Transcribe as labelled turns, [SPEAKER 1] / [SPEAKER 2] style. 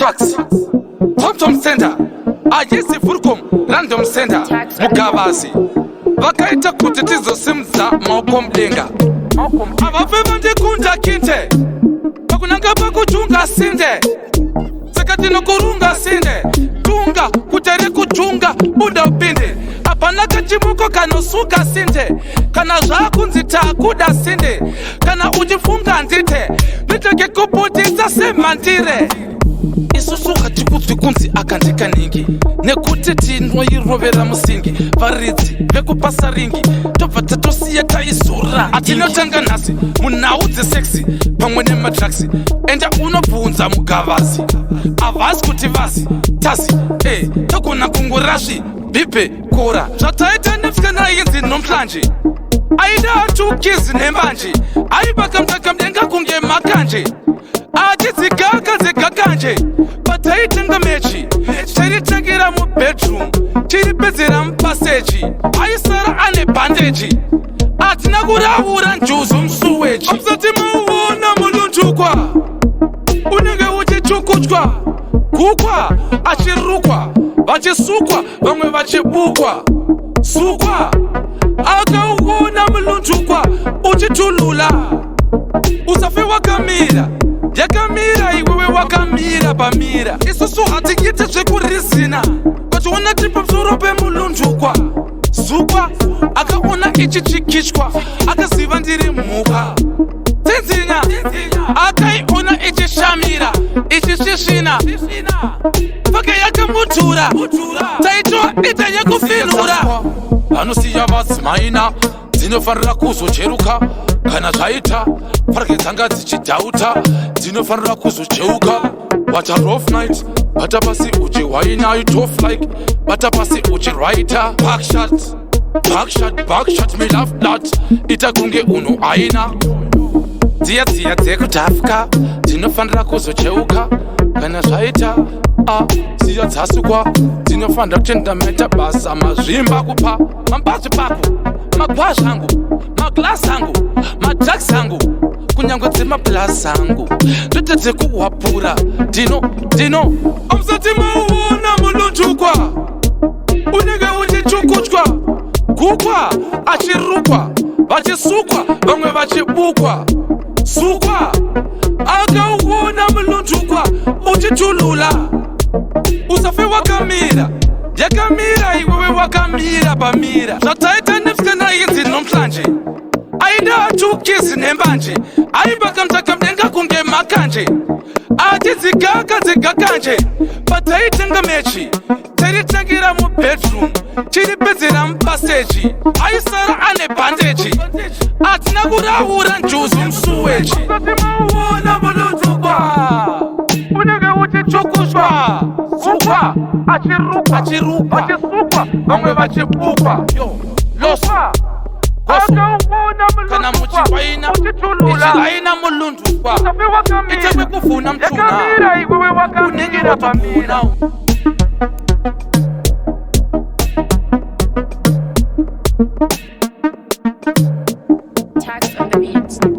[SPEAKER 1] Trucks, TomTom Center, Ajisi Furcom, Random Center, Mugavasi. Vakaita kuti tizosimudza maoko mudenga. Havafe vandikunda kinte, pakunanga pakuchunga sinde. Saka tinokurunga sinde, tunga kuti rekujunga buda upinde. Hapana kachimuko kanosuka sinde, kana zvakunzi takuda sinde. Kana uchifunga ndite, nditeke kuputitsa semandire. Isusu hatikudzwi kunzi aka ndekaningi, nekuti tinoirovera musingi. Varidzi vekupasa ringi tobva tatosiya taizora. Atinotanga nhasi munhau dzesex pamwe nemadrugs. Enda unobvunza Mugavazi, havasi kuti vazi tazi e togona kungorasvi bhipe kora. Zvataita nemusikana inzi nomhlanje, aida atukizi nembanje, aibaka mutaka kunge makanje, achidzigaka dzigakanje. Pataitenga mechi, tairitangira mubedroom, chiripedzera mupassage, aisara ane bandage. Hatina kuraura njuzu musuweji. Musati mauona muluntukwa unenge uchichukuchwa, kukwa achirukwa, vachisukwa, vamwe vachibukwa sukwa. Akauona muluntukwa uchitulula, usafe wakamira yakamira, iwewe wakamira pamira. Isusu hatiite zvekurizina, vachiona tiri pamusoro pemulundukwa zukwa. Akaona ichi chikichwa, akaziva ndiri mhuka tsinzina. Akaiona ichishamira, ichisvisvina, paka yakamutura, taitoita yekufinura. Vanosiya vadzimaina dzinofanira kuzocheruka kana zvaita farike dzanga dzichidhauta, dzinofanira kuzocheuka. What a rough night! Bata pasi uchiwaina, you tough like bata pasi uchiraita. Backshot, backshot, backshot, me love that. Ita kunge unhu aina dziya dziya dzekudhafka, dzinofanira kuzocheuka kana zvaita. A siya dzasukwa, dzinofanira kutenda maita basa. Mazvimba kupa mambazi pako, magwazha angu, maglasi angu, madrugs angu, kunyange dzemaplasi angu, ndote dzekuhwapura. Ndino ndino amusati mauona muluntukwa unenge uchichukuchwa, kukwa achirukwa, vachisukwa, vamwe vachibukwa sukwa. Akauona muluntukwa uchitulula, usafe wakamira yakamira, iwewe wakamira pamira. Zvataita nemusikana inzi nomhlanje, aida atukizi nembanje, aibaka mutaka mudenga kunge makanje, achidzigaka dzigakanje. Pataitenga mechi, tairitangira mubedroom, chiripedzera mupassage, aisara ane bandage. Hatina kuraura njuzu musuweji. Mauona muluntukwa unenge uchichukushwa, sukwa achirukwa, achirukwa, achisukwa, vamwe vachibukwa loswa. Kana muchiwaina ichilaina mulundukwa, itemwe kuvhuna mutuna unenge watopuna.
[SPEAKER 2] Tax on the beat.